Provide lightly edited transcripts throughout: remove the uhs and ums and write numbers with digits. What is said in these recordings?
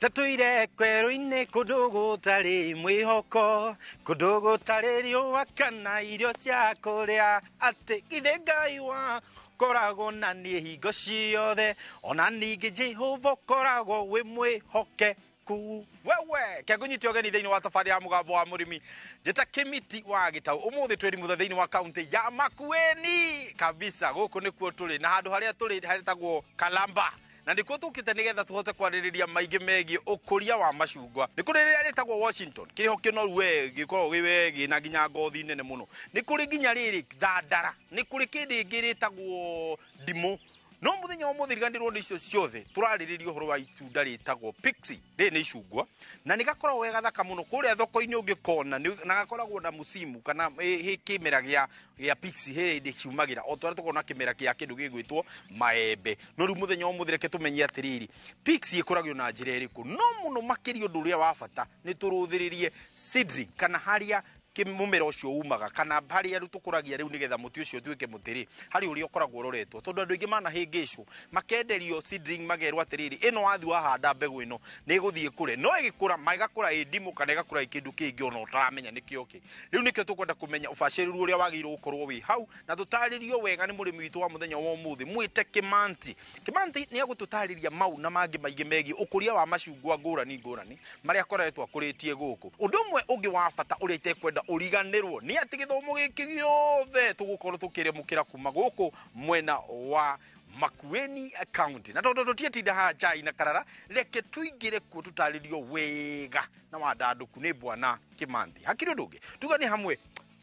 Tatuire kweru-inĩ kũndũ gũtarĩ mwĩhoko, kũndũ gũtarĩ riũa kana irio cia kũrĩa, atĩ githĩ Ngai wa koragwo na niĩ hingo ciothe, ona ningĩ Jehova ũkoragwo wĩ mwĩhokeku. Wewe kekunyite ũgeni thĩinĩ wa thabarĩ ya mũgambo wa mũrĩmi, njĩta Kĩmiti wa Gĩtau. Ũmũthĩ twĩ Rimutha thĩinĩ wa kaunti ya Makueni kabisa. Gũkũ nĩkuo tũrĩ na handũ harĩa tũrĩ harĩtagwo Kalamba, na nĩkuo tũkĩte nĩgetha tũhote kwarĩrĩria maingĩ megiĩ ũkũria wa macungwa. Nĩ kũrĩ rĩrĩa rĩtagwo Washington, kĩho kĩnoru we gĩkoragwo gĩ we gĩna nginya ngothi nene mũno. Nĩ kũrĩ nginya rĩrĩ thandara, nĩ kũrĩ kĩndũ ĩngĩ rĩtagwo ndimũ. No mũthenya wa ũmũthĩ riganĩrwo nĩ icio ciothe, tũrarĩrĩria ũhoro wa itunda rĩtagwo pixie. Rĩrĩ nĩ icungwa na nĩ gakoragwo ge gathaka mũno kũrĩa thoko-inĩ ũngĩkona, na gakoragwo na mũcimu kana kĩmera gĩa pixie hĩndĩ hĩndĩ kiumagĩra o torĩa tũkoragwo na kĩmera kĩa kĩndũ gĩgwĩtwo maembe. No rĩu mũthenya wa ũmũthĩ reke tũmenye atĩrĩrĩ, pixie ĩkũragio na njĩra ĩrĩkũ. No mũno makĩria ũndũ ũrĩa wa bata nĩ tũrũthĩrĩrie seedling, kana harĩa mũmera ũcio umaga, kana harĩa rĩu tũkũragia rĩu nĩgetha mũtĩ ũcio ũtuĩke mũtĩ rĩ, harĩ ũrĩa ũkoragwo ũroretwo, tondũ andũ aingĩ manahĩngĩcwo makenderio seedling, makerwo atĩrĩrĩ, ĩno wathi wahanda mbegũ ĩno nĩ ĩgũthiĩ ĩkũre, no ĩgĩkũra ĩgakũra ĩ ndimũ kana ĩgakũra ĩ kĩndũ kĩngĩ ona ũtaramenya nĩkĩo kĩ. Rĩu nĩkĩo tũkwenda kũmenya ũbacĩrĩru ũrĩa wagĩrĩirwo gũkorwo wĩ hau, na tũtarĩrio wega nĩ mũrĩmi witũ wa mũthenya wa ũmũthĩ, mwĩte Kĩmanthi. Kĩmanthi nĩ egũtũtarĩria mau na mangĩ maingĩ megiĩ ũkũria wa macungwa ngũrani ngũrani marĩa akoretwo akũrĩtie gũkũ. Ũndũ ũmwe ũngĩ wa bata ũrĩa itekwenda ũriganĩrwo nĩ atĩ gĩthomo gĩkĩ gĩothe tũgũkorwo tũkĩrĩmũkĩra kuma gũkũ mwena wa Makueni County. Na tondũ tũtietinda haha chai na karara, reke tũingĩre kuo tũtarĩrio wega na wandandũku nĩ bwana Kĩmanthi. Hakiri ũndũ ũngĩ, tugane hamwe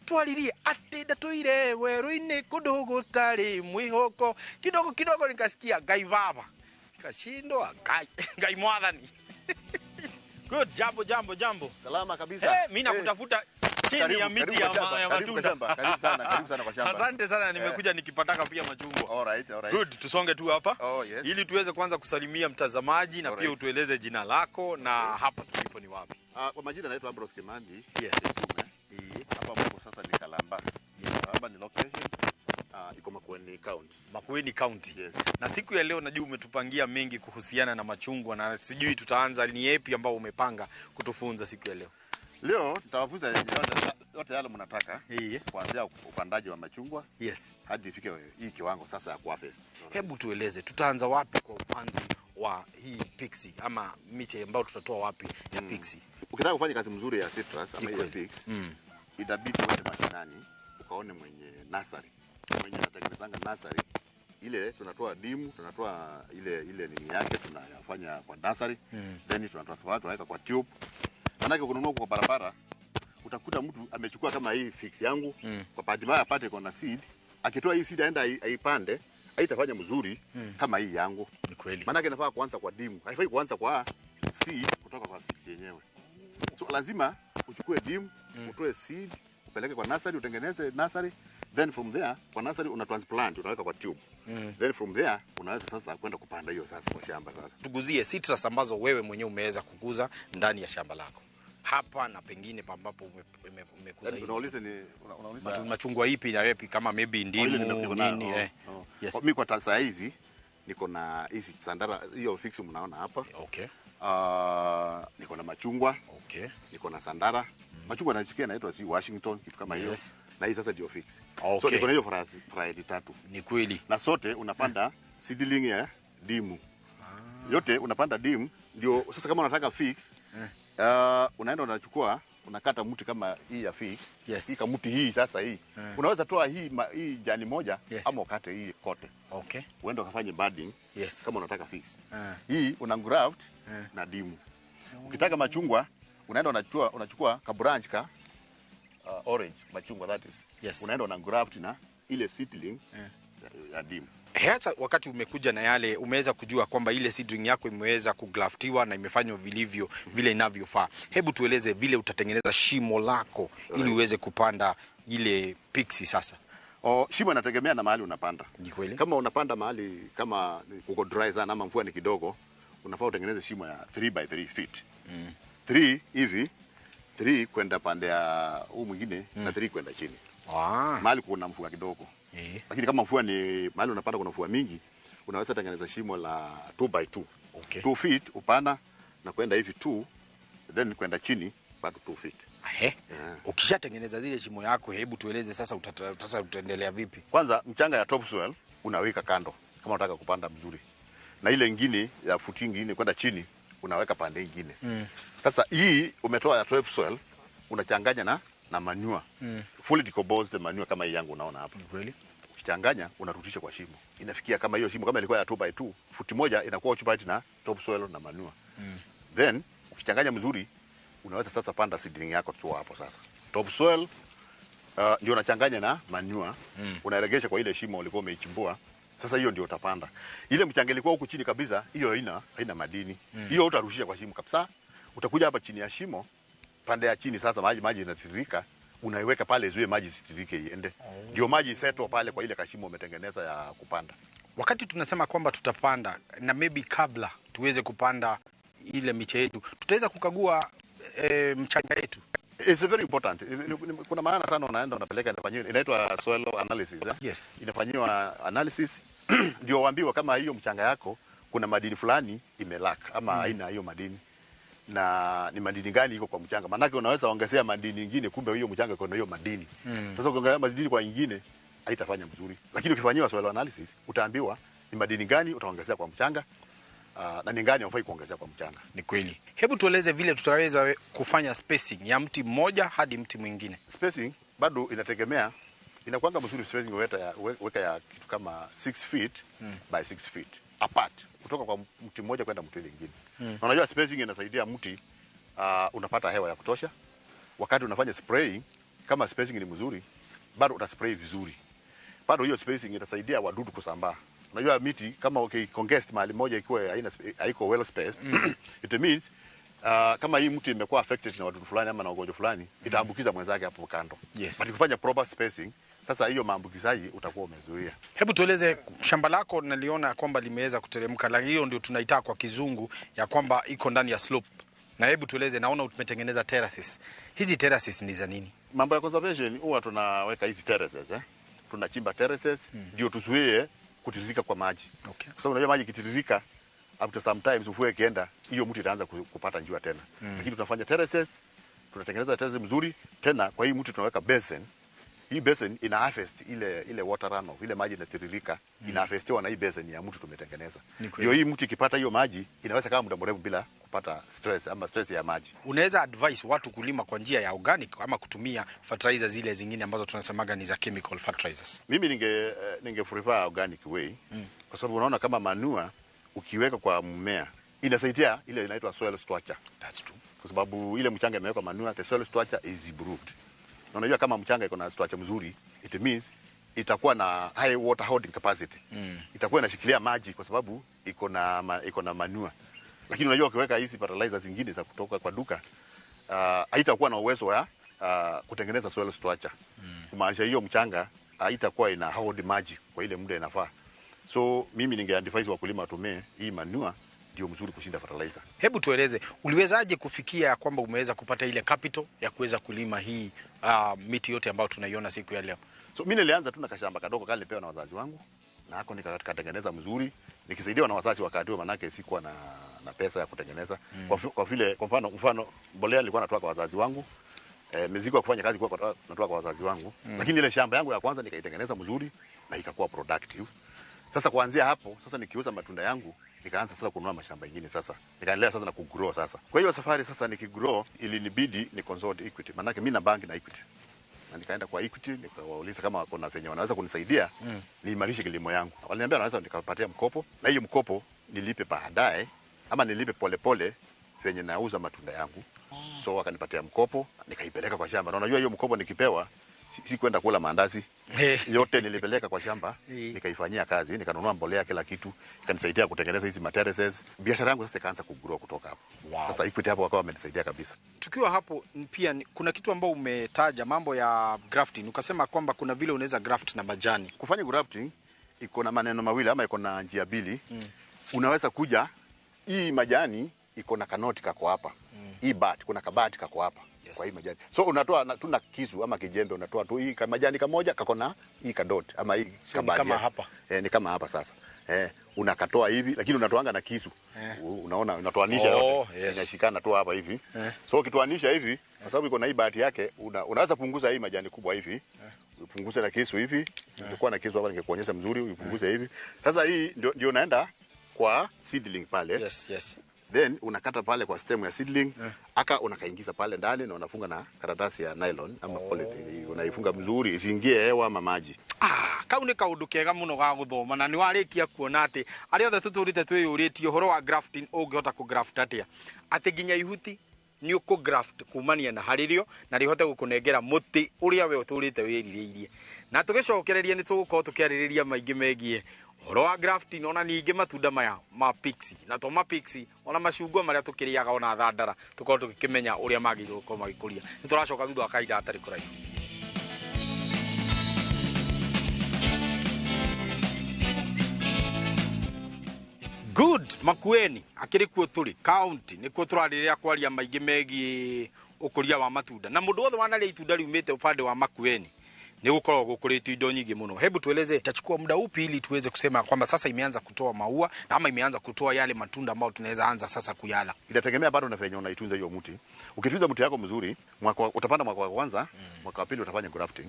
twaririe atĩ ndatũire werũ-inĩ kũndũ gũtarĩ mwĩhoko. Kidogo kidogo nikasikia Ngai baba, nikashindwa Ngai, Ngai mwathani. Good, jambo jambo jambo. Salama kabisa. Mimi nakutafuta chini ya miti ya matunda. Karibu sana, karibu sana kwa shamba. Asante sana, nimekuja nikipataka pia machungwa. All right, all right. Good, tusonge tu hapa. Oh, yes. Ili tuweze kwanza kusalimia mtazamaji na pia utueleze jina lako na hapa tulipo ni wapi. Kwa majina naitwa Ambrose Kimandi. Yes. Hapa mko sasa ni Kalamba. Yes. Kalamba ni location. Iko Makueni County. Makueni County. Yes. Na siku ya leo najua umetupangia mengi kuhusiana na machungwa, na sijui tutaanza ni yapi ambao umepanga kutufunza siku ya leo. Leo nitawafunza yote yale mnataka. Kuanzia upandaji wa machungwa. Yes. Hadi ifike hii kiwango sasa ya kuharvest. Hebu tueleze tutaanza wapi kwa upanzi wa hii pixie ama miti ambayo tutatoa wapi ya pixie? Ukitaka kufanya kazi mzuri ya citrus ama ya fix, itabidi uende mashinani ukaone mwenye nursery. Mwenye anatengenezanga nursery ile tunatoa dimu, tunatoa ile nini yake tunayafanya kwa nursery, then tunatransfer tunaweka kwa tube. Manake kununua kwa barabara utakuta mtu amechukua kama hii fix yangu, kwa bahati mbaya apate kwa na seed, akitoa hii seed aenda aipande, haitafanya mzuri kama hii yangu. Ni kweli. Manake inafaa kuanza kwa dimu, haifai kuanza kwa seed kutoka kwa fix yenyewe. So lazima uchukue dimu, utoe seed, upeleke kwa nursery, utengeneze nursery, then from there kwa nursery una transplant, unaweka kwa tube. Then from there unaweza sasa kwenda kupanda hiyo sasa kwa shamba sasa. Tuguzie citrus ambazo wewe mwenyewe umeweza kukuza ndani ya shamba lako. Hapa na pengine ambapo umekuza hiyo. Unauliza ni unauliza machungwa ipi na yapi, kama maybe ndimu nini? Yes. Mimi kwa saa hizi niko na hizi sandara, hiyo fix mnaona hapa. Okay. Niko na machungwa. Okay. Niko na sandara. Machungwa naisikia inaitwa si Washington kitu kama hiyo. Yes. Na hii sasa ndio fix. Okay. So niko na hiyo variety tatu. Ni kweli. Na sote unapanda seedling ya dimu. Yote unapanda dimu ndio sasa kama unataka fix, unaenda unachukua, unakata mti kama hii ya fix. Yes. Hii kamuti hii sasa hii. Unaweza toa hii hii jani moja, yes, ama ukate hii kote. Okay. Uende ukafanye budding. Yes. Kama unataka fix. Hii una graft na dimu. Ukitaka machungwa unaenda unachukua ka branch ka orange machungwa that is. Yes. Unaenda una graft na ile seedling ya dimu. Hata wakati umekuja na yale umeweza kujua kwamba ile seedling yako imeweza kugraftiwa na imefanywa vilivyo vile inavyofaa. Hebu tueleze vile utatengeneza shimo lako ili uweze kupanda ile pixie sasa. Shimo inategemea na mahali unapanda. Ni kweli. Kama unapanda mahali kama kuko dry sana ama mvua ni kidogo, unafaa utengeneze shimo ya 3 by 3 feet. 3 hivi, 3 kwenda pande ya huu mwingine na 3 kwenda chini. Mahali kuna mvua kidogo. Lakini kama mvua ni mahali unapanda kuna mvua mingi, unaweza tengeneza shimo la 2 by 2. Okay. 2 feet upana na kwenda hivi 2, then kwenda chini bado 2 feet. Ehe. Ukishatengeneza zile shimo yako, hebu tueleze sasa sasa utaendelea vipi? Kwanza mchanga ya topsoil unaweka kando kama unataka kupanda mzuri, na ile ingine ya futi ingine kwenda chini unaweka pande ingine. Sasa hii umetoa ya topsoil unachanganya na manure. Fully decomposed manure kama hii yangu unaona hapa. Ni kweli? Ukichanganya unarudisha kwa shimo, inafikia kama hiyo shimo kama ilikuwa ya 2 by 2, futi moja inakuwa occupied na topsoil na manure. Then ukichanganya mzuri unaweza sasa panda seedling yako tu hapo sasa. Topsoil ndio unachanganya na manure, unaregesha kwa ile shimo ulikuwa umeichimbua. Sasa hiyo ndio utapanda. Ile mchanga ilikuwa huku chini kabisa, hiyo haina madini. Hiyo utarushia kwa shimo kabisa. Utakuja hapa chini ya shimo, pande ya chini sasa maji inatiririka, unaiweka pale izuie maji isitiririke iende. Ndio maji isettle pale kwa ile kashimo umetengeneza ya kupanda. Wakati tunasema kwamba tutapanda na maybe kabla tuweze kupanda ile miche yetu, tutaweza kukagua mchanga yetu. It's very important. Kuna maana sana unaenda unapeleka inafanyiwa, inaitwa soil analysis, eh? Yes. Inafanyiwa analysis ndio waambiwa kama hiyo mchanga yako kuna madini fulani imelack ama haina hiyo madini, na ni madini gani iko kwa mchanga. Maanake unaweza ongezea madini nyingine, kumbe hiyo mchanga iko na hiyo madini. Sasa ukiongezea madini kwa nyingine haitafanya mzuri, lakini ukifanyiwa soil analysis utaambiwa ni madini gani utaongezea kwa mchanga, na ni gani hufai kuongezea kwa mchanga. Ni kweli. Hebu tueleze vile tutaweza kufanya spacing ya mti mmoja hadi mti mwingine. Spacing bado inategemea, inakuanga mzuri spacing weka ya kitu kama 6 feet by 6 feet apart kutoka kwa mti mmoja kwenda mti mwingine. Na unajua spacing inasaidia mti, unapata hewa ya kutosha. Wakati unafanya spraying, kama spacing ni mzuri, bado utaspray vizuri. Bado hiyo spacing itasaidia wadudu kusambaa. Unajua miti kama ukicongest mahali moja ikiwa haiko well spaced, it means kama hii mti imekuwa affected na wadudu fulani ama na ugonjwa fulani, itaambukiza mwenzake hapo kando. Yes. But ukifanya proper spacing, sasa hiyo maambukizaji utakuwa umezuia. Hebu tueleze shamba lako, naliona kwamba limeweza kuteremka, lakini hiyo ndio tunaitaka kwa kizungu ya kwamba iko ndani ya slope. Na hebu tueleze, naona umetengeneza terraces. Hizi terraces ni za nini? Mambo ya conservation huwa tunaweka hizi terraces, eh? Tunachimba terraces ndio tuzuie kutiririka kwa maji. Okay. Kwa sababu unajua maji ikitiririka after sometimes mvua ikienda hiyo mti itaanza kupata njua tena. Lakini tunafanya terraces, tunatengeneza terraces mzuri tena kwa hii mti tunaweka basin. Hii basin ina harvest ile water runoff, ile maji inatiririka, ina harvestiwa na hii basin ya mti tumetengeneza. Ni kweli. Ndio hii mti ikipata hiyo maji inaweza kaa muda mrefu bila kupata stress ama stress ya maji. Unaweza advise watu kulima kwa njia ya organic ama kutumia fertilizer zile zingine ambazo tunasemaga ni za chemical fertilizers? Mimi ninge prefer organic way, kwa sababu unaona kama manure ukiweka kwa mmea inasaidia ile inaitwa soil structure. That's true. Kwa sababu ile mchanga imewekwa manure, the soil structure is improved. Na unajua kama mchanga iko na structure mzuri, it means itakuwa na high water holding capacity. Itakuwa inashikilia maji kwa sababu iko na manure. Lakini unajua ukiweka hizi fertilizers zingine za kutoka kwa duka, haitakuwa na uwezo wa kutengeneza soil structure. Kumaanisha hiyo mchanga haitakuwa ina hold maji kwa ile muda inafaa. So mimi ningeadvise wakulima watumie hii manure, ndio mzuri kushinda fertilizer. Hebu tueleze uliwezaje kufikia kwamba umeweza kupata ile capital ya kuweza kulima hii miti yote ambayo tunaiona siku ya leo? So mimi nilianza tu na kashamba kadogo kale nilipewa na wazazi wangu, na hako nikatengeneza mzuri nikisaidiwa na wazazi wakati huo, manake sikuwa na pesa ya kutengeneza. Kwa vile kwa mfano mbolea nilikuwa natoa kwa wazazi wangu, mizigo ya kufanya kazi kwa natoa kwa wazazi wangu. Lakini ile shamba yangu ya kwanza nikaitengeneza mzuri na ikakuwa productive. Sasa kuanzia hapo sasa nikiuza matunda yangu nikaanza sasa kununua mashamba mengine, sasa nikaendelea sasa na kugrow sasa. Kwa hiyo safari sasa nikigrow ilinibidi ni consult Equity, manake mimi na bank na Equity. Na nikaenda kwa Equity nikawauliza kama kuna venye wanaweza kunisaidia niimarishe kilimo yangu. Waliniambia wanaweza nikapatia mkopo, na hiyo mkopo nilipe baadaye ama nilipe polepole venye nauza matunda yangu. So wakanipatia mkopo nikaipeleka kwa shamba. Na unajua hiyo mkopo nikipewa si kwenda kula maandazi. Yote nilipeleka kwa shamba, nikaifanyia kazi, nikanunua mbolea kila kitu, ikanisaidia kutengeneza hizi terraces. Biashara yangu sasa ikaanza kugrow kutoka hapo. Wow. Sasa Equity hapo wakawa wamenisaidia kabisa. Tukiwa hapo pia kuna kitu ambao umetaja mambo ya grafting, ukasema kwamba kuna vile unaweza graft na majani. Kufanya grafting iko na maneno mawili ama iko na njia mbili. Unaweza kuja hii majani iko na kanoti kako hapa. Hii bat kuna kabati kako hapa. Yes. Kwa hii majani. So unatoa tuna kisu ama kijembe, unatoa tu hii majani kamoja kako na hii kadot ama hii So, ni kabati. kama hapa. Ni kama hapa sasa. Unakatoa hivi lakini unatoanga na kisu. Unaona unatoanisha yote. Yes. Inashikana tu hapa hivi. So ukitoanisha hivi kwa sababu iko na hii bahati yake unaweza punguza hii majani kubwa hivi. Upunguze na kisu hivi. Ningekuwa na kisu hapa ningekuonyesha mzuri, upunguze hivi. Sasa hii ndio unaenda kwa seedling pale. Yes, yes. Then unakata pale kwa stem ya seedling, aka unakaingiza pale ndani na unafunga na karatasi ya nylon ama polythene. Unaifunga mzuri isiingie hewa ama maji. Kau nĩ kaũndũ kega mũno ga gũthoma na nĩ warĩkia kuona atĩ arĩa othe tũtũrĩte twĩyũrĩtie ũhoro wa grafting ũngĩhota kũ graft atĩa, atĩ nginya ihuti nĩ ũkũ graft kumania na harĩrĩo na rĩhote gũkũnengera mũtĩ ũrĩa we ũtũrĩte wĩrirĩirie. Na tũgĩcokereria nĩ tũgũkorwo tũkĩarĩrĩria maingĩ megiĩ ũhoro wa grafting, ona ningĩ matunda maya ma pixie na to ma pixie, ona macungwa marĩa tũkĩrĩaga ona thandara, tũkorwo tũgĩkĩmenya ũrĩa magĩrĩirwo gũkorwo magĩkũria. Nĩ tũracoka thutha wa kahinda gatarĩ kũraihu. Good, Makueni akĩrĩ kuo tũrĩ county nĩkuo tũrarĩrĩra kwaria maingĩ megiĩ ũkũria wa matunda, na mũndũ wothe wanarĩa itunda riumĩte upande wa Makueni ni gũkorwo gũkũrĩtio indo nyingĩ mũno. Hebu tueleze itachukua muda upi ili tuweze kusema kwamba sasa imeanza kutoa maua na ama imeanza kutoa yale matunda ambayo tunaweza anza sasa kuyala? Inategemea bado na venye unaitunza hiyo mti. Ukitunza mti yako mzuri, utapanda mwaka wa kwanza, mwaka wa pili utafanya grafting,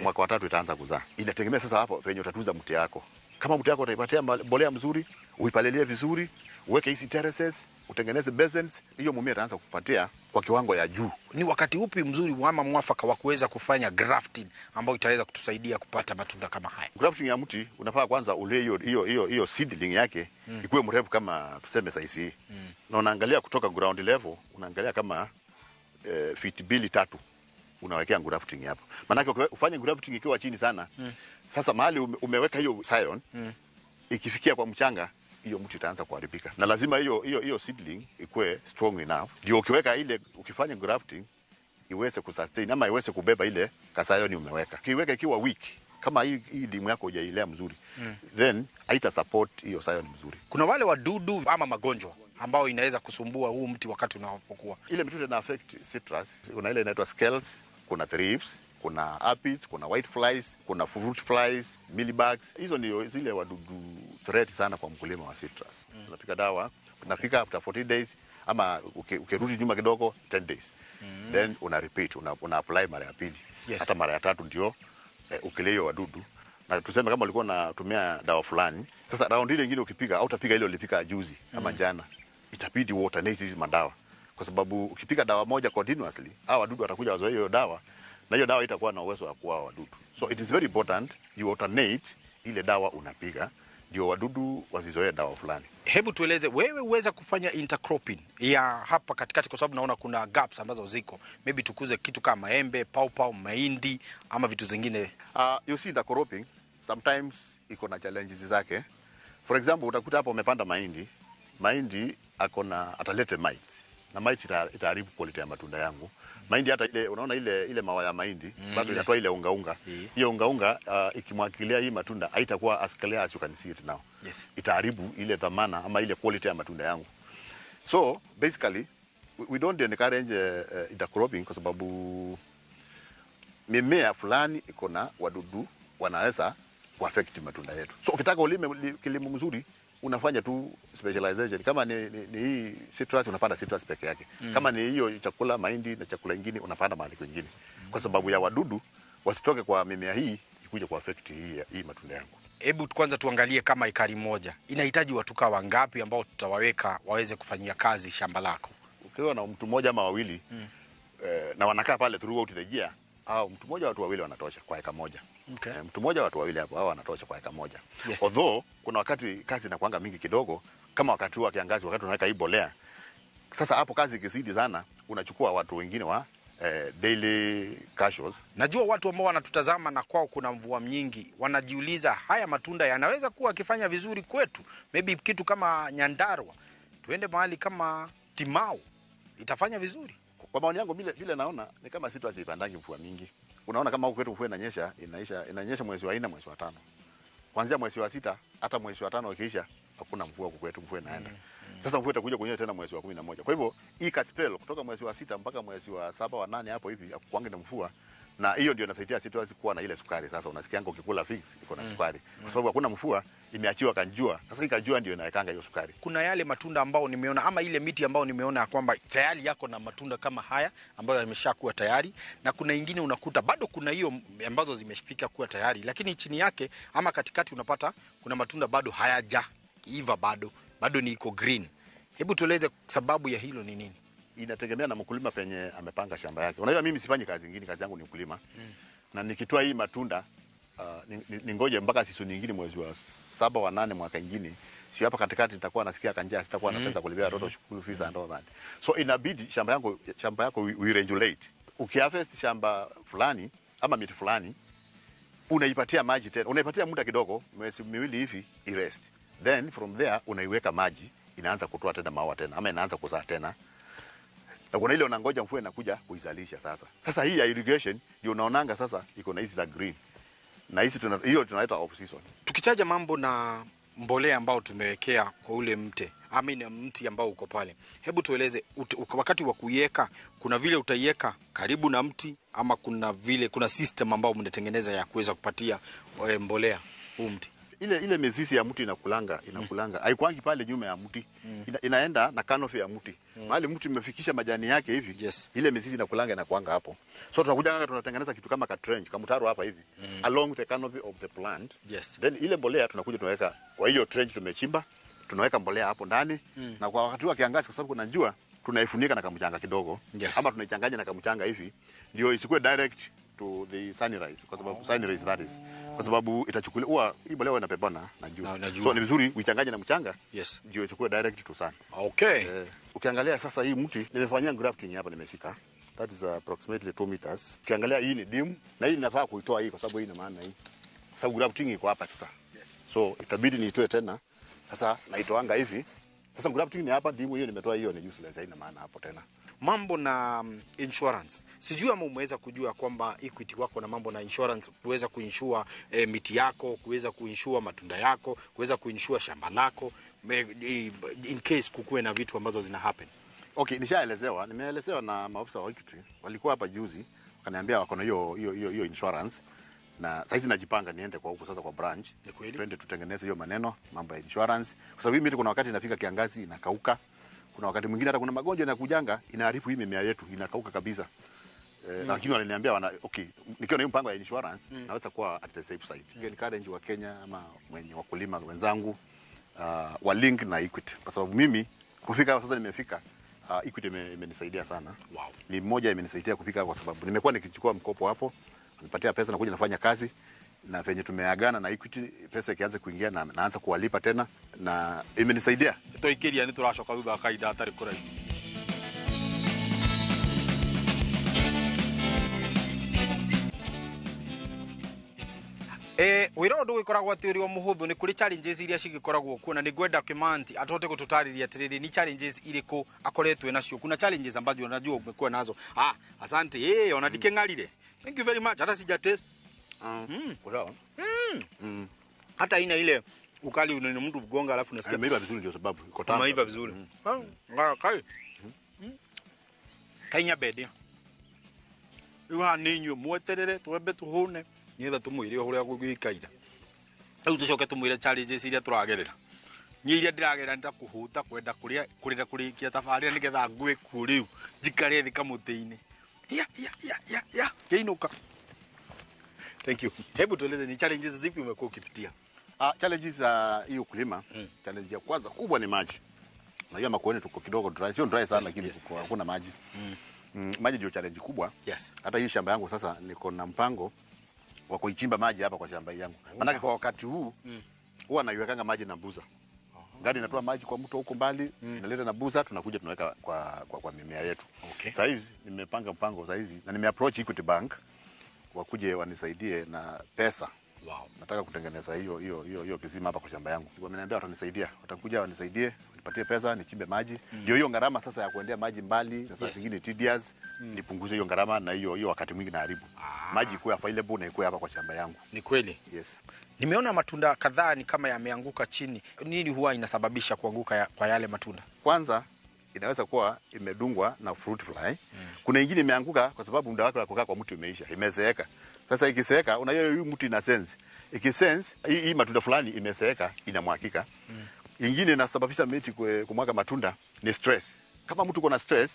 mwaka wa tatu itaanza kuzaa. Inategemea sasa hapo venye utatunza mti yako. Kama mti yako utaipatia mbolea mzuri, uipalilie vizuri, uweke hizi terraces, utengeneze basins, hiyo mimea itaanza kupatia kwa kiwango ya juu. Ni wakati upi mzuri ama mwafaka wa kuweza kufanya grafting ambayo itaweza kutusaidia kupata matunda kama haya? Grafting ya mti unafaa kwanza ule hiyo seedling yake ikuwe mrefu kama tuseme size hii. Na unaangalia kutoka ground level, unaangalia kama feet 2-3 unawekea grafting hapo. Maana ufanye grafting ikiwa chini sana. Sasa mahali umeweka hiyo scion, ikifikia kwa mchanga hiyo mti itaanza kuharibika. Na lazima hiyo seedling ikuwe strong enough. Ndio ukiweka ile, ukifanya grafting iweze kusustain ama iweze kubeba ile kasayoni umeweka. Ukiweka ikiwa weak kama hii dimu yako hujailea mzuri, then haita support hiyo scion mzuri. Kuna wale wadudu ama magonjwa ambao inaweza kusumbua huu mti wakati unapokuwa. Ile mti ina affect citrus, kuna ile inaitwa scales, kuna thrips, kuna aphids, kuna white flies, kuna fruit flies, mealybugs. Hizo ndio zile wadudu threat sana kwa mkulima wa citrus. Unapika dawa, unafika after 14 days ama ukirudi nyuma kidogo 10 days. Then una repeat, una apply mara ya pili. Yes. Hata mara ya tatu ndio ukileo wadudu. Na tuseme kama ulikuwa unatumia dawa fulani, sasa round ile nyingine ukipiga au utapiga ile ulipika juzi ama jana, itabidi alternate hizi madawa. Kwa sababu ukipiga dawa moja continuously, hao wadudu watakuja wazoee hiyo dawa, na hiyo dawa itakuwa na uwezo wa kuua wadudu. So it is very important you alternate ile dawa unapiga ndio wadudu wasizoee dawa fulani. Hebu tueleze wewe uweza kufanya intercropping ya hapa katikati, kwa sababu naona kuna gaps ambazo ziko. Maybe tukuze kitu kama maembe, pawpaw, mahindi ama vitu zingine. You see intercropping sometimes iko na challenges zake. For example, utakuta hapo umepanda mahindi, mahindi akona atalete mites. Na mites itaharibu quality ya matunda yangu. Mahindi hata ile unaona ile mawa ya mahindi bado inatoa ile unga unga. Hiyo unga unga ikimwagilia hii matunda haitakuwa as clear as you can see it now. Yes. Itaharibu ile dhamana ama ile quality ya matunda yangu. So basically we don't encourage intercropping kwa sababu mimea fulani iko na wadudu wanaweza kuaffect matunda yetu. So ukitaka ulime kilimo mzuri unafanya tu specialization. Kama ni hii citrus unapanda citrus peke yake. Kama ni hiyo chakula mahindi na chakula kingine unapanda mahali kwingine. Kwa sababu ya wadudu wasitoke kwa mimea hii ikuje ku affect hii matunda yangu. Hebu kwanza tuangalie kama ekari moja inahitaji watu kama wangapi ambao tutawaweka waweze kufanyia kazi shamba lako? Ukiwa na mtu mmoja ama wawili na wanakaa pale throughout the year, au mtu mmoja watu wawili wanatosha kwa eka moja. Okay. Mtu mmoja watu wawili hapo hao wanatosha kwa eka moja. Yes. Although kuna wakati kazi inakuanga mingi kidogo kama wakati wa kiangazi, wakati unaweka hii bolea. Sasa hapo kazi ikizidi sana unachukua watu wengine wa daily casuals. Najua watu ambao wanatutazama na kwao kuna mvua nyingi wanajiuliza haya matunda yanaweza kuwa akifanya vizuri kwetu. Maybe kitu kama Nyandarua, tuende mahali kama Timau itafanya vizuri. Kwa maoni yangu vile naona ni kama citrus ipandangi mvua mingi. Unaona kama huku kwetu mvua inanyesha, inanyesha mwezi wa 4, mwezi wa 5. Kuanzia mwezi wa 6 hata mwezi wa 5 ikiisha hakuna mvua huku kwetu, mvua inaenda. Sasa mvua itakuja kunyesha tena mwezi wa 11. Kwa hivyo hii kaspell kutoka mwezi wa 6 mpaka mwezi wa 7 wa 8 hapo hivi hakuangi na mvua, Na hiyo ndio inasaidia citrus kuwa na ile sukari. Sasa unasikianga ukikula figs iko na sukari kwa sababu hakuna mvua, imeachiwa kanjua. Sasa hii kanjua ndio inawekanga hiyo sukari. Kuna yale matunda ambao nimeona ama ile miti ambao nimeona ya kwamba tayari yako na matunda kama haya ambayo yameshakuwa tayari, na kuna ingine unakuta bado kuna hiyo ambazo zimefika kuwa tayari, lakini chini yake ama katikati unapata kuna matunda bado hayajaiva, bado ni iko green. Hebu tueleze sababu ya hilo ni nini? Inategemea na mkulima penye amepanga shamba yake. Unajua mimi sifanyi kazi nyingine, kazi yangu ni ukulima. Na nikitoa hii matunda ningoje mpaka season nyingine mwezi wa 7 wa 8 mwaka ingine, sio hapa katikati nitakuwa nasikia kanjaa, sitakuwa na pesa kulipia watoto school fees and all that. So inabidi shamba yako we regulate. Ukiharvest shamba fulani ama miti fulani, unaipatia maji tena, unaipatia muda kidogo, mwezi miwili hivi irest. Then from there unaiweka maji, inaanza kutoa tena maua tena ama inaanza kuzaa tena. Na kuna ile unangoja mvua inakuja kuizalisha sasa. Sasa hii ya irrigation ndio unaonanga sasa iko na hizi za green. Na hizi hiyo tunaita off season. Tukichaja mambo na mbolea ambao tumewekea kwa ule mte, I mean mti ambao uko pale, hebu tueleze wakati wa kuiweka, kuna vile utaiweka karibu na mti ama kuna vile kuna system ambao mnatengeneza ya kuweza kupatia mbolea huu mti? Ile mizizi ya mti inakulanga. Haikuangi pale nyuma ya mti. Inaenda na canopy ya mti. Mahali mti umefikisha majani yake hivi, Yes. ile mizizi inakulanga inakuanga hapo. So tunakuja tunatengeneza kitu kama ka trench, kama mtaro hapa hivi, along the canopy of the plant. Yes. Then ile mbolea tunakuja tunaweka kwa hiyo trench tumechimba, tunaweka mbolea hapo ndani. Na kwa wakati wa kiangazi kwa sababu kuna jua, tunaifunika na kamchanga kidogo. Yes. Ama tunaichanganya na kamchanga hivi ndio isikuwe direct to the sunrise, kwa sababu sunrise that is, kwa sababu itachukuliwa huwa hii mbolea inapepana na jua. Na jua. So ni vizuri uichanganye na mchanga Yes. ndio ichukue direct to sun. Okay. Ukiangalia sasa hii mti nimefanyia grafting hapa, nimeshika that is approximately 2 meters. Ukiangalia hii ni dimu na hii ninafaa kuitoa hii kwa sababu hii ina maana hii, kwa sababu grafting iko hapa sasa. Yes. So itabidi niitoe tena. Sasa naitoanga hivi. Sasa grafting ni hapa, dimu hiyo nimetoa, hiyo ni useless, haina maana hapo tena. Mambo na insurance, sijui ama umeweza kujua kwamba Equity wako na mambo na insurance, kuweza kuinsure miti yako, kuweza kuinsure matunda yako, kuweza kuinsure shamba lako in case kukuwe na vitu ambazo zina happen. Okay, nimeelezewa na maafisa wa Equity, walikuwa hapa juzi, wakaniambia wako na hiyo insurance. Na saizi najipanga niende kwa huko sasa kwa branch. Ni kweli? Twende tutengeneze hiyo maneno, mambo ya insurance. Kwa sababu hii miti kuna wakati inafika kiangazi inakauka. Kuna wakati mwingine hata kuna magonjwa yanakujanga inaharibu hii mimea yetu, inakauka kabisa. Lakini waliniambia okay, nikiwa na hiyo mpango ya insurance naweza kuwa at the safe side. Encourage wa Kenya ama mwenye wakulima wenzangu wa link na Equity, kwa sababu mimi kufika sasa nimefika, Equity imenisaidia sana. Wow. Ni mmoja imenisaidia kufika kwa sababu nimekuwa nikichukua mkopo hapo, nipatia pesa na kuja nafanya kazi, na penye tumeagana na Equity pesa ikianza kuingia na naanza kuwalipa tena, na imenisaidia. Toikeria ni turacoka thutha wa kahinda atarĩ kũraihu. Wĩra ũyũ ndũgĩkoragwo atĩ ũrĩ o mũhũthũ, nĩ kũrĩ challenges iria cigĩkoragwo kuo, na nĩngwenda Kimanthi atote gũtũtarĩria atĩrĩrĩ ni challenges irĩkũ akoretwo nacio. Kuna challenges ambazo najua umekuwa nazo. Asante. Ona ndikĩng'arire. Thank you very much. Hata sija taste. Kwa Hata ina ile ukali unene mtu mgonga alafu unasikia imeiva vizuri ndio sababu iko tamu. Imeiva vizuri. Kai. Kainya bedia. Rĩu haha nĩ inyuĩ mweterere twembe tũhũne nĩgetha tũmwĩre ũrĩa gũgĩikaire. Rĩu tũcoke tũmwĩre challenges iria tũragerera. Niĩ iria ndĩragerera nĩ ta kũhũta, kwenda kũrĩa, kũrĩra kũrĩkia tabarĩra nĩgetha ngue kuo rĩu njikare thĩ kamũtĩ-inĩ. Ya, ya, ya, ya, ya. Kĩinũka. Thank you. Hebu tueleze ni challenges zipi umekuwa ukipitia? Challenges za hii ukulima, challenge ya kwanza kubwa ni maji. Unajua Makueni tuko kidogo dry, sio dry sana lakini yes, kuko hakuna maji. Maji ndio challenge kubwa. Yes. Hata hii shamba yangu sasa niko na mpango wa kuichimba maji hapa kwa shamba yangu. Maanake kwa wakati huu huwa naiwekanga maji na mbuza. Gari inatoa maji kwa mto huko mbali, inaleta na buza, tunakuja tunaweka kwa mimea yetu. Okay. Saa hizi nimepanga mpango saa hizi na nimeapproach Equity Bank wakuje wanisaidie na pesa. Wow. Nataka kutengeneza hiyo kisima hapa kwa shamba yangu. Wameniambia watanisaidia, watakuja wanisaidie, wanipatie pesa nichimbe maji. Ndio hiyo gharama sasa ya kuendea maji mbali na saa Yes. zingine tedious, nipunguze hiyo gharama na hiyo wakati mwingi naharibu. Maji ikuwe available na ikuwe hapa kwa shamba yangu. Ni kweli. Yes. Nimeona matunda kadhaa ni kama yameanguka chini. Nini huwa inasababisha kuanguka kwa yale matunda? Kwanza inaweza kuwa imedungwa na fruit fly. Kuna ingine imeanguka kwa sababu muda wake wa kukaa kwa mti umeisha, imezeeka. Sasa ikizeeka, unajua hii mti ina sense. Ikisense hii matunda fulani imezeeka, inamwakika. Ingine inasababisha miti kumwaga matunda ni stress. Kama mtu uko na stress,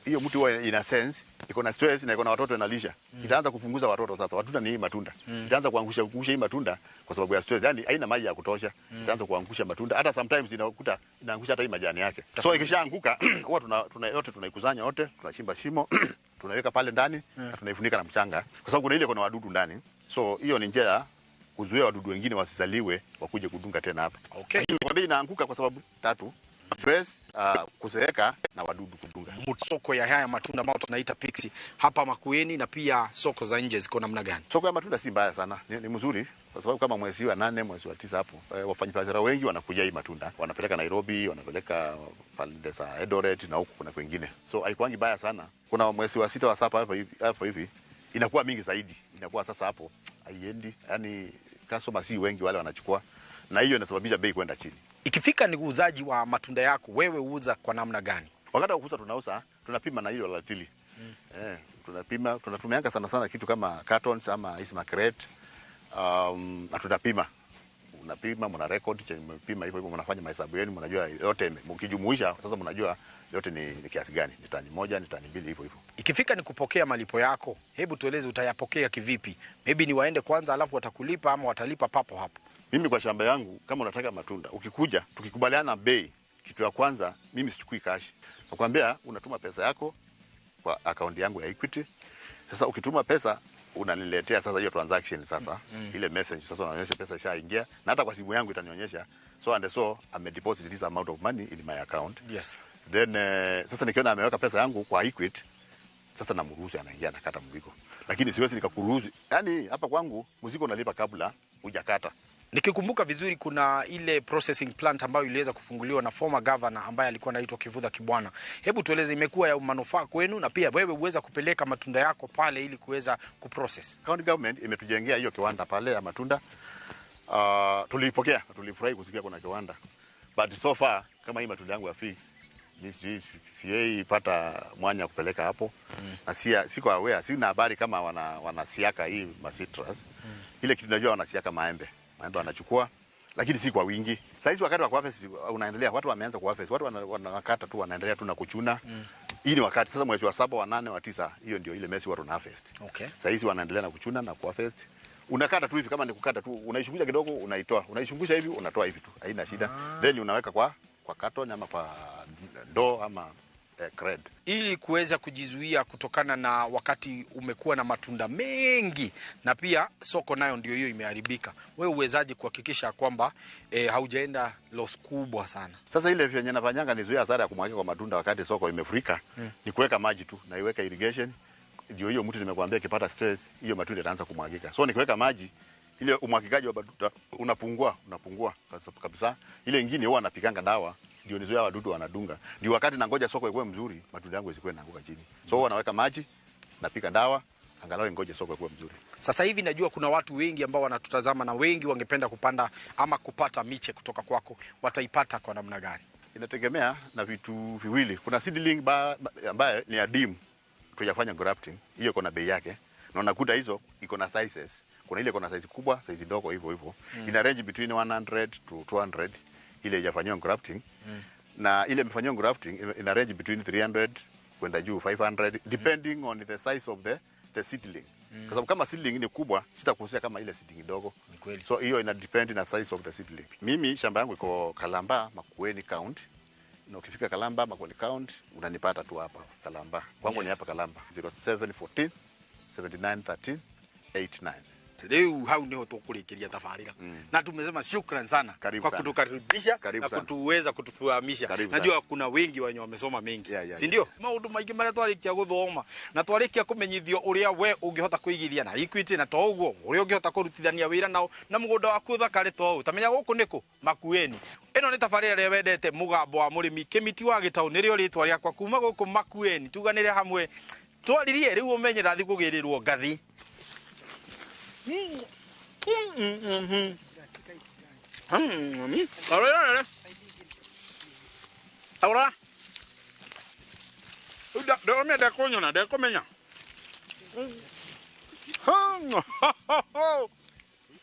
hiyo mtu huwa ina sense, iko na stress na iko na watoto inalisha. Itaanza kupunguza watoto sasa. Matunda ni hii matunda. Itaanza kuangusha hii matunda kwa sababu ya stress. Yaani haina maji ya kutosha. Itaanza kuangusha matunda. Hata sometimes inakuta inaangusha hata hii majani yake. So ikishaanguka huwa tuna yote tunaikusanya yote, tunachimba shimo, tunaiweka pale ndani na tunaifunika na mchanga kwa sababu kuna ile kuna wadudu ndani. So hiyo ni njia ya kuzuia wadudu wengine wasizaliwe wakuje kudunga tena hapa. Okay. Lakini inaanguka kwa sababu tatu: stress, kuzeeka na wadudu kudunga. Soko ya haya matunda ambayo tunaita pixi hapa Makueni na pia soko za nje ziko namna gani? Soko ya matunda si mbaya sana, ni mzuri kwa sababu kama mwezi wa 8, mwezi wa 9 hapo wafanyabiashara wengi wanakuja hii matunda, wanapeleka Nairobi, wanapeleka pande za Eldoret na huko kuna kwingine. So haikuangi baya sana. Kuna mwezi wa 6 wa 7 hapo hivi inakuwa mingi zaidi. Inakuwa sasa hapo haiendi, yani customer si wengi wale wanachukua, na hiyo inasababisha bei kwenda chini. Ikifika ni uuzaji wa matunda yako, wewe uuza kwa namna gani? Wakati wa kuuza tunauza, tunapima na hiyo ratili. Tunapima, tunatumianga sana sana kitu kama cartons ama hizi crate. Na tunapima. Unapima, mna record chenye mmepima hivyo hivyo, mnafanya mahesabu yenu, mnajua yote mkijumuisha sasa mnajua yote ni kiasi gani, ni tani 1, ni tani 2 hivyo hivyo. Ikifika ni kupokea malipo yako, hebu tueleze utayapokea kivipi? Maybe ni waende kwanza alafu watakulipa ama watalipa papo hapo? Mimi kwa shamba yangu kama unataka matunda, ukikuja tukikubaliana bei, kitu ya kwanza mimi sichukui cash. Nakwambia unatuma pesa yako kwa akaunti yangu ya Equity. Sasa ukituma pesa unaniletea sasa hiyo transaction sasa, ile message sasa unaonyesha pesa ishaingia, na hata kwa simu yangu itanionyesha so and so ame deposit this amount of money in my account. Yes. Then sasa nikiona ameweka pesa yangu kwa Equity, sasa namruhusu anaingia anakata mzigo. Lakini siwezi nikakuruhusu. Yaani hapa kwangu mzigo unalipa kabla hujakata. Nikikumbuka vizuri kuna ile processing plant ambayo iliweza kufunguliwa na former governor ambaye alikuwa anaitwa Kivutha Kibwana. Hebu tueleze imekuwa ya manufaa kwenu na pia wewe uweza kupeleka matunda yako pale ili kuweza kuprocess. County government imetujengea hiyo kiwanda pale ya matunda. Tulipokea, tulifurahi kusikia kuna kiwanda. But so far kama hii matunda yangu ya fix, mimi sijaipata mwanya kupeleka hapo. Na siko aware, sina habari kama wanasiaka hii citrus. Ile kitu najua wanasiaka maembe. Maembe wanachukua, lakini si kwa wingi. Sasa hizi wakati wa kuharvest unaendelea, watu wameanza kuharvest, watu wanakata tu, wanaendelea tu na kuchuna. Hii ni wakati sasa mwezi wa 7, wa 8, wa 9, hiyo ndio ile mesi watu wana harvest. Okay. Sasa hizi wanaendelea na kuchuna na kuharvest. Unakata tu hivi, kama ni kukata tu, unaishungusha kidogo, unaitoa. Unaishungusha hivi, unatoa hivi tu. Haina shida. Then unaweka kwa carton ama kwa ndoo ama crate. Ili kuweza kujizuia kutokana na wakati umekuwa na matunda mengi na pia soko nayo ndio hiyo imeharibika, wewe uwezaje kuhakikisha kwamba haujaenda loss kubwa sana? Sasa ile vyenye nafanyanga nizuia hasara ya kumwagika kwa matunda wakati soko imefurika, ni kuweka maji tu, na iweka irrigation. Ndio hiyo mtu nimekuambia ikipata stress hiyo matunda itaanza kumwagika. So nikiweka maji ile umwagikaji wa matunda unapungua kabisa. Ile nyingine huwa napikanga dawa ndio nizuia wadudu wanadunga. Ndio wakati nangoja soko ikuwe mzuri, matunda yangu isikuwe naanguka chini. So huwa naweka maji, napika dawa, angalau ngoje soko ikuwe mzuri. Sasa hivi najua kuna watu wengi ambao wanatutazama na wengi wangependa kupanda ama kupata miche kutoka kwako. Wataipata kwa namna gani? Inategemea na vitu viwili. Kuna seedling ambayo ni adimu, tujafanya grafting, hiyo iko na bei yake. Na unakuta hizo iko na sizes. Kuna ile iko na size kubwa, size ndogo hivyo hivyo. Ina range between 100 to 200 ile haijafanywa grafting. Na ile imefanywa grafting ina range between 300 kwenda juu 500 depending on the size of the seedling. Kwa sababu kama seedling ni kubwa sitakuhusia kama ile seedling ndogo. Ni kweli. So hiyo ina depend na size of the seedling. Mimi shamba yangu iko Kalamba, Makueni County. Na ukifika Kalamba, Makueni County unanipata tu hapa Kalamba. Kwangu Yes. Ni hapa Kalamba. 0714 79 13 89. Riu hau niho tukurikiria tabarira. Na tumesema shukran sana. Karibu kwa sana. Kutukaribisha Karibu na sana. kutuweza kutufahamisha. Karibu Najua sana. kuna wengi wenye wamesoma mengi. Yeah, yeah, si ndio? Maundu maingi maria twarikia guthoma na twarikia kumenyithio uria we ungihota kuigiria na Equity na to uguo uria ungihota kurutithania wira nao na mugunda waku uthakare to u tamenya guku niku Makueni. Ino ni tabarira ria wendete mugambo wa murimi Kimiti wa Gitau nirio ritwa riakwa kuma guku Makueni. Tuganire hamwe twaririe riu umenye ndathi kugirirwo ngathi. Aurora. Ndĩromia ndekũnyona ndekũmenya. Huyu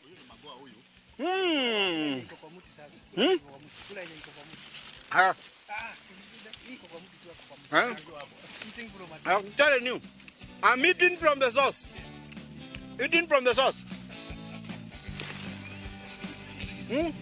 ni magoa huyu. Iko kwa mti sasa. Iko kwa mti. Kula yenye iko kwa mti. Ah, Ah, iko kwa mti tu hapo kwa Eh? mti. Eating from a I'm telling you, I'm eating from the sauce. Eating from the sauce. Mm.